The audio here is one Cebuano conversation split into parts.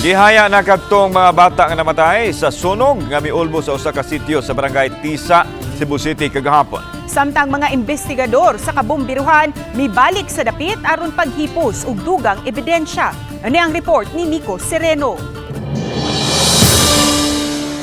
Gihaya na kadtong mga bata nga namatay sa sunog nga miulbo sa usa ka sitio sa barangay Tisa, Cebu City kagahapon. Samtang mga investigador sa kabombiruhan mibalik sa dapit aron paghipos og dugang ebidensya. Ani ang report ni Nico Sereno.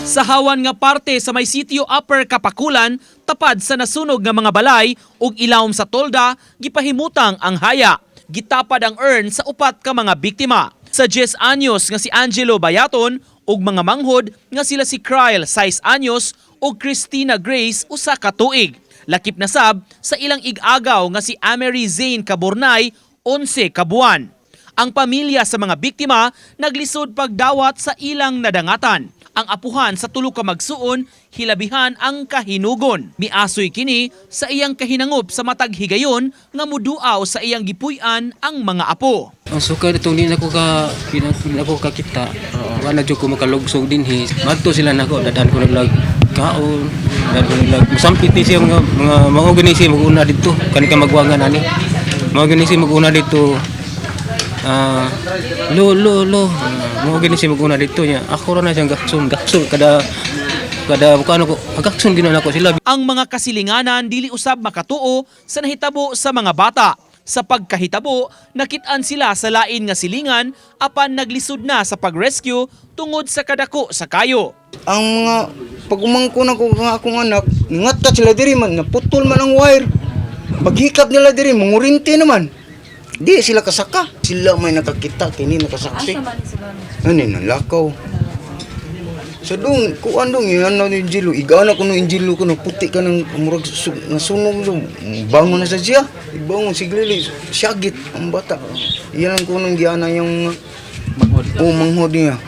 Sa hawan nga parte sa may sitio Upper Kapakulan, tapad sa nasunog nga mga balay ug ilawom sa tolda, gipahimutang ang haya. Gitapad ang urn sa upat ka mga biktima. Sa 10 anyos nga si Angelo Bayaton ug mga manghod nga sila si Kryle 6 anyos ug Christina Grace 1 ka tuig. Lakip na sab sa ilang ig-agaw nga si Amery Zane Caburnay 11 ka buwan. Ang pamilya sa mga biktima naglisod pagdawat sa ilang nadangatan. Ang apuhan sa tulo ka magsuon, hilabihan ang kahinugon. Miasoy kini sa iyang kahinangop sa matag higayon nga muduaw sa iyang gipuy-an ang mga apo. Ang sukad itong di na ko kakita. Wala jud ko makalugsog dinhi. Madto sila nako, dadaan ko naglag kaon, dadaan ko naglag. Musampit ni siya mga mao gani siya maguna didto. Kani ka magwangan ani. Mao gani siya maguna didto. Ah, lo lo lo. Ah, mao gani siya maguna didto niya. Ako ra na siyang gakson, gakson kada kada mukano ko, gakson gina nako sila. Ang mga kasilinganan dili usab makatuo sa nahitabo sa mga bata. Sa pagkahitabo, nakit-an sila sa lain nga silingan apan naglisod na sa pag-rescue tungod sa kadako sa kayo. Ang mga pag umangko na ko nga akong anak, ngatkat sila diri man, naputol man ang wire. Paghikap nila diri, mangurinte naman. Di sila kasaka. Sila may nakakita, kini nakasaksi. Ano yun, lakaw. Sa dong, kuan dong, yan na ni Angelo. Igana ko no Angelo ko no, puti ka ng murag nasunog dong. Bangon na sa siya. Ibangon, siglili, syagit ang bata. Iyan ang kunong giana yung manghod. Oh, manghod niya.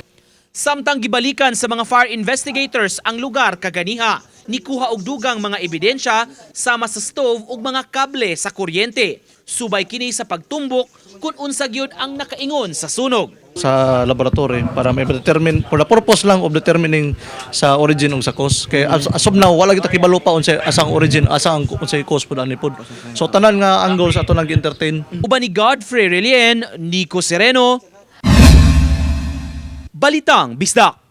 Samtang gibalikan sa mga fire investigators ang lugar kaganiha, nikuha og dugang mga ebidensya sama sa stove ug mga kable sa kuryente. Subay kini sa pagtumbok kung unsa gyud ang nakaingon sa sunog. Sa laboratory para may determine for the purpose lang of determining sa origin ug sa cause, kay as of now wala kita kibalo pa unsay asang origin, asa ang unsay cause pud ani pod. So tanan nga angles ato nang entertain. Uban ni Godfrey Relien, Nico Sereno, Balitang Bisdak.